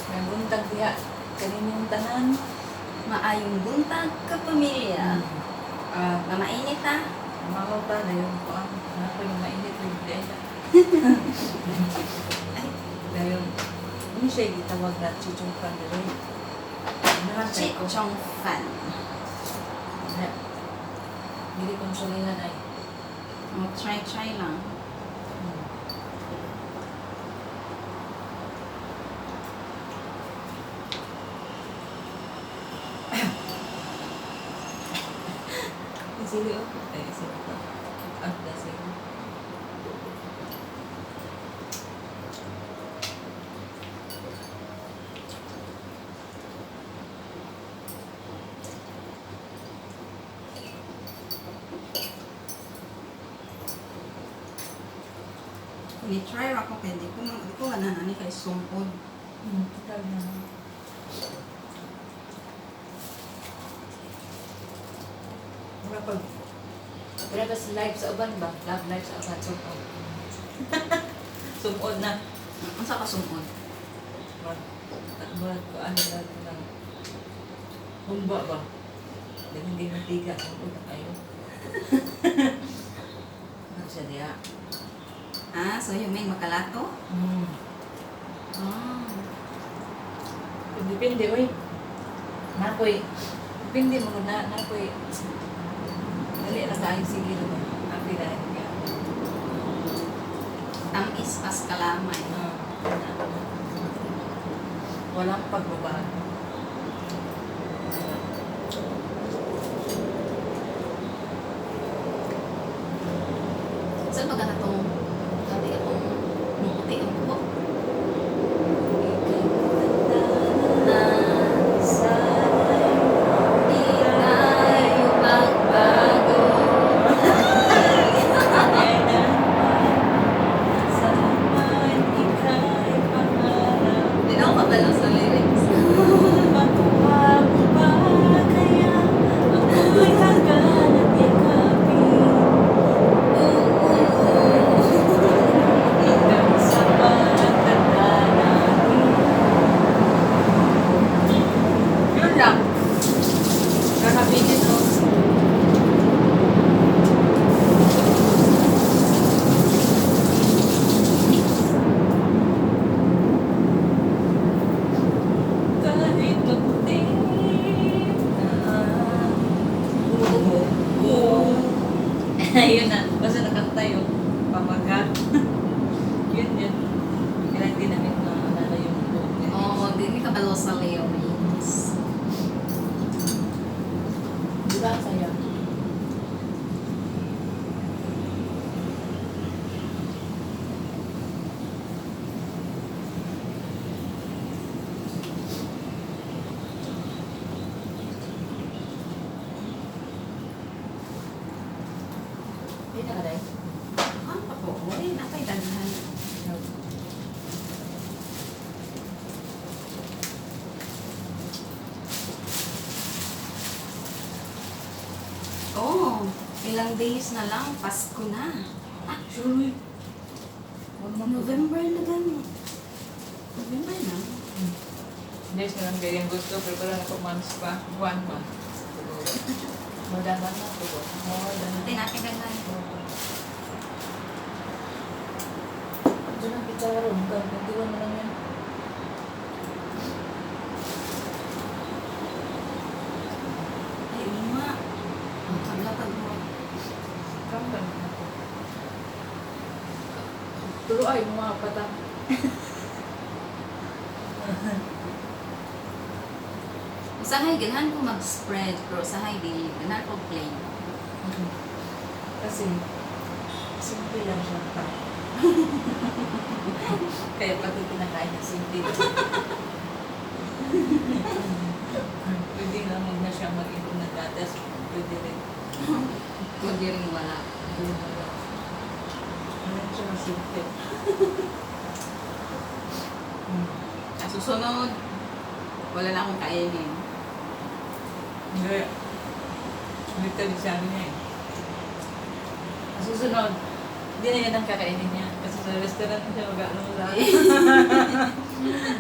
May buntag diha kaninyong tanan. Maayong buntag ka, pamilya. Ah, Mamainit ha. Mangaw ta na yung kuan. Na ko yung mainit yung diay na. Ay, Dayon. Ano siya gitawag na chichong fan diri? Nakatry ko. Chichong fan. Na. Dili kong sulihan ay. Oh, try try lang. Sili oh. Ay, sili pa. Ah, dasig. Ni try ra ko kay di ko ganahan ani kay sumpod. Total na. Mura pag Mura ba sa live sa uban ba? Love live sa uban. Sumod. Sumod na. Unsa ka sumpod? Mura mura ko ano na lang. Humba ba? Dahil hindi matiga. Sumod na kayo. Ano siya diya? Ah, so you mean makalato? Hmm. Ah. Depende, oy. Nakoy. Depende mo na, nakoy. Dali na tayo, sige na ba? Happy na yun. Tamis pas kalamay. Ah, na. Walang pagbabago. Saan ba ka tong sabi ka tong muputi ang buhok? Na di tayo magbago. Di na ako kabalo sa lyrics. Yun lang. Kakabigin, no? Kahit maputi na ang buhok ko. Ayun na. Basta nakanta yung pamaga. Yun yun. Kaya hindi namin maalala yung buhok niya. Oo, di mi kabalo sa lyrics. Di ba ang saya? Hindi na ka dahil? Ah, pa po. Uy, napay daghan. Oh, ilang days na lang, Pasko na. Ah, sure. November na gani. November na. Days na lang ganyan gusto, pero parang ako months pa. Buwan pa. Siguro. More than one month, siguro. More than Hindi natin daghan. Diyan ang pizza ron. 21 na lang yan. Ay, uma. Ang taglatag mo. Kampan na ako. Tulo ay, mga pata. Usahay, ganahan ko mag-spread, pero usahay, di, ganahan ko plain. Kasi, simple lang siya pa. Kaya pati kinakain na simple. Pwede nga huwag na siya mag-inom ng gatas. Pwede rin. Pwede rin wala. Pwede na lang. Ano siya mas simple. Sa susunod, wala na akong kainin. Hindi. Literally sabi niya eh. Sa susunod, hindi na yan ang kakainin niya. Kasi Sa restaurant siya mag-almusal.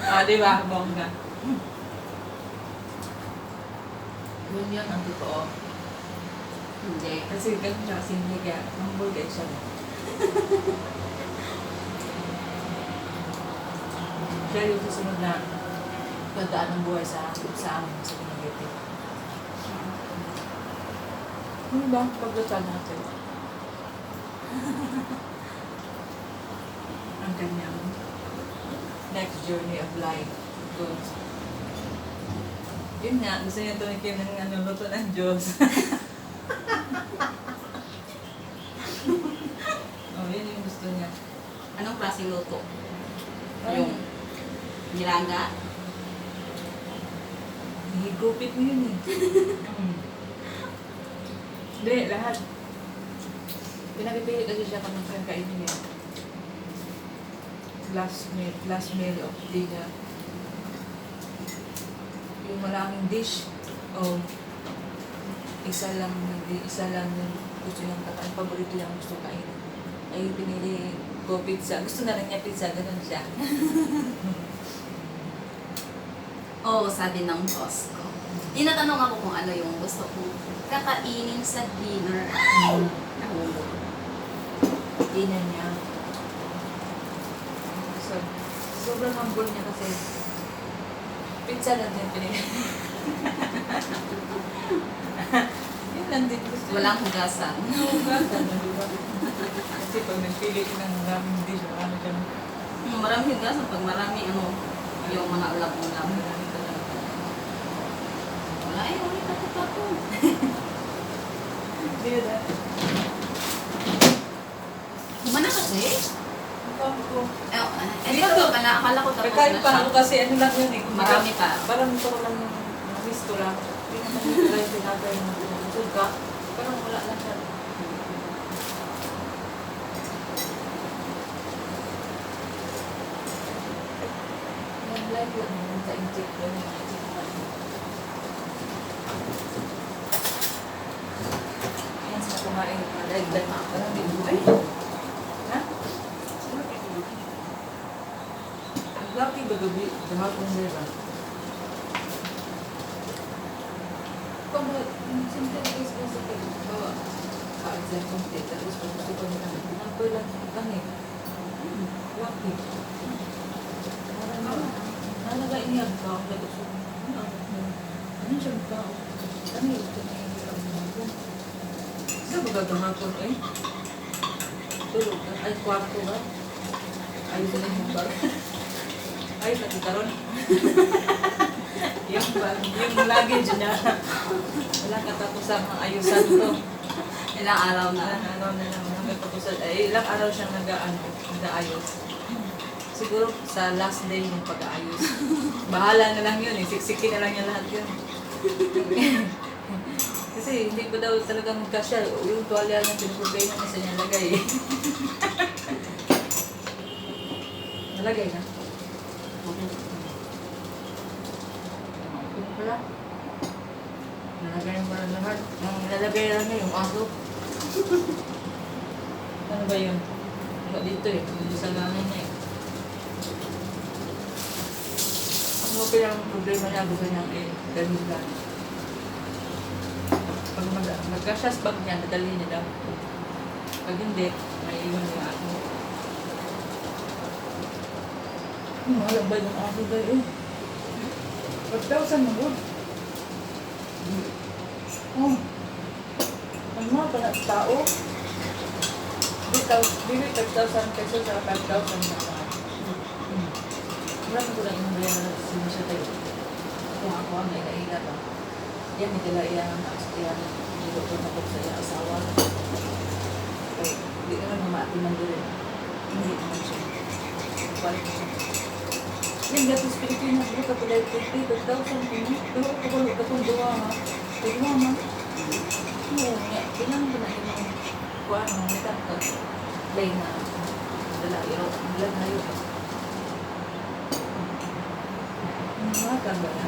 Ah, di ba? Bongga. Yun yun ang totoo. Hindi. Kasi ganun siya simple kaya humble kayo siya. Siya yung susunod na pagdaan ng buhay sa amin sa Dumaguete. Ano ba? Pagdasal natin. Ang kanyang next journey of life. Good. Yun nga, gusto niya tumikim ng ano, luto ng Diyos. Oh, yun yung gusto niya. Anong klaseng luto? Parang Yung nilaga? Higupit mo yun eh. Hindi, lahat. Pinapipili kasi siya kung anong kainin niya. Last meal of dinner. Yung maraming dish, o isa lang yung gusto niyang kakain, paborito niyang gusto kainin. Ay pinili ko pizza. Gusto na rin niya pizza, ganun siya. Oo, sabi ng boss ko. Tinatanong ako kung ano yung gusto kong kakainin sa dinner. Ay! Nahulog. Dinner niya. So, sobrang humble niya kasi pizza lang din pinili. Yun lang din gusto niya. Walang hugasan. Hugasan na, di ba? Kasi pag nagpili ka ng maraming dish, marami kang Marami hugasan pag marami ano, yung mga ulam-ulam. Marami talaga. Wala eh, ulit ako pa ako. Hindi na. Kumana kasi. Ang ko. Eh, eh, dito pala, akala ko tapos Pagkain na pa siya. ako kasi ano lang yun eh. Kumbaga, Marami pa. Parang gusto ko lang yung miss ko lang. Hindi naman yung lang tinatay ng busog ka. Parang wala lang siya. Nag-live lang naman sa incheck ko. Check ko. Ayan sila kumain. Live lang. Parang di buhay. Ha? Ang laki ba gabi? Gahapon na ba? Pag simple na is kasi bawa ka-exam konti, tapos pag gusto ko nila, tinapay lang lang eh. Lucky. Nalaga iniyag ka, nag-usok. Ano ang ano siya ka? Ano yung gusto niya hindi ka mo? Sa baga gahapon eh? Tulog ka? Ay, kwarto ba? Ayos na yung bag. Ayos na kita ron. Yung bag, yung luggage niya. Wala katapusan ang ayusan to. Ilang araw na. Ilang araw na lang, walang katapusan. Ay, ilang araw siyang nag-ano, nag-aayos. Siguro sa last day ng pag-aayos. Bahala na lang yun eh. Siksikin na lang niya lahat yun. Kasi hindi pa daw talaga magkasya. Yung tuwalya niya, pinaproblema niya sa niya lagay eh. Nalagay na. Okay na pala. Nalagay mo na lahat. Ang nalagay lang niya yung aso. Ano ba yun? Wala dito eh. Yung sa langin niya eh. Ang okay lang ang problema niya, gusto niyang eh, dalhin lang. Pag magkasya sa bag niya, dadalhin niya daw. Pag hindi, may iwan niya aso. Mahal ang bayad ng aso dahil eh. 5,000 na good. Oh. Ang mga pala tao. Dili 5,000 pesos sa 5,000 na lahat. Marami ko lang yung bayaran na sino siya tayo. Kung ako ang naila-ila ba. Yan, may dala iya ang iya niluto na po sa iyang asawa. Kay, hindi naman mamaatiman doon. Hindi naman siya. Balik siya. Yan, gato sa Pilipinas, bro, kapag 50,000 ko. Pero ako ko, katong duwa ha. Duwa ha. Oo, nga. Kailangan ko na yung kuan mo, may ka. Lay na. Dala, iro, dala na yun. Mga ba na?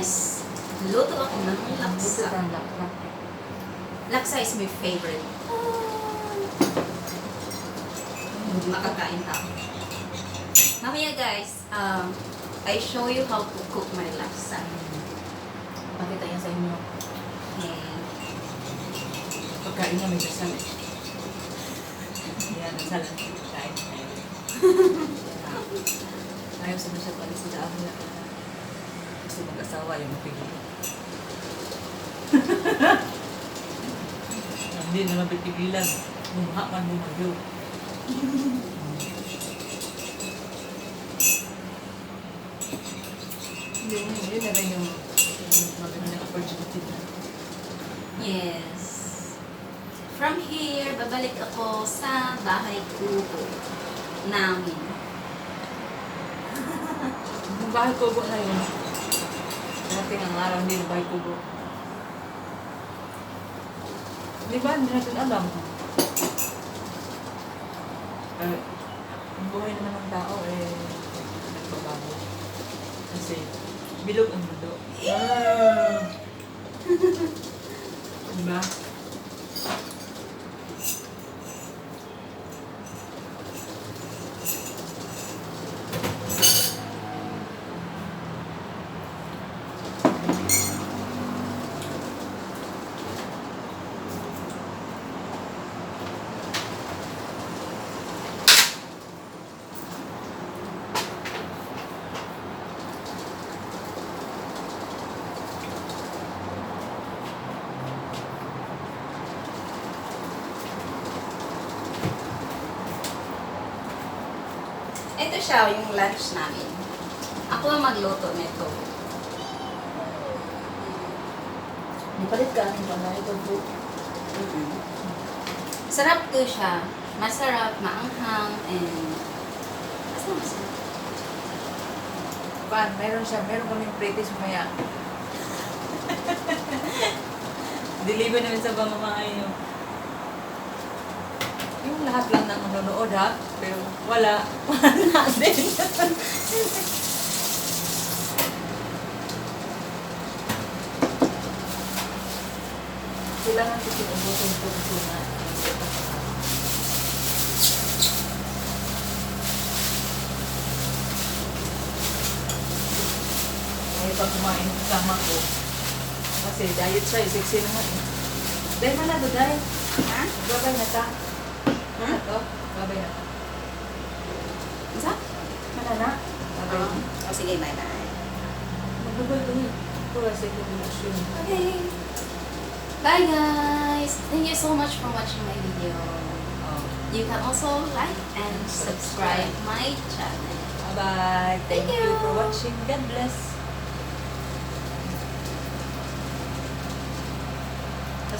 Lunes, luto ako ng Luto laksa. ka ng laksa. Laksa is my favorite. Makakain pa ako. Mamaya guys, I show you how to cook my laksa. Pakita niya sa inyo. Okay. Pagkain niya may dasal eh. Yan, dasal ang pagkain. Ayaw sa siya pala sila amo na gusto mag-asawa yung mapigil. Hindi na mapipigilan. Bumuha man bumagyo. Yun na rin yung magandang opportunity na. Yes. From here, babalik ako sa bahay kubo namin. Yung bahay kubo na yun, dating ang araw hindi na bahay kubo. Di ba? Hindi natin alam. Eh, ang buhay naman ng tao eh, nagbabago. Kasi, bilog ang mundo. Ah. Di ba? Ito siya, yung lunch namin. Ako ang magluto nito. Nipalit ka ang panay ito po. Sarap to siya. Masarap, maanghang, and basta masarap. Pan, meron siya, meron kaming practice mamaya. Deliver namin sa pamamahay nyo. Yung lahat lang ng nanonood ha, pero wala. Wala din. Kailangan kasi ubusin ko tuna. Ay, pag kumain kasama ko. Kasi diet siya, eh, sexy naman eh. Dahil na to, dahil. Ha? Babay na ta. Ha? Ito, babay na ta. Isa? Wala na. Babay na. Oh, sige, bye-bye. Magbabay ko niya. Pura sa ito. Okay. Bye guys! Thank you so much for watching my video. Oh. You can also like and subscribe my channel. Bye-bye. Thank Thank you you. for watching. God bless.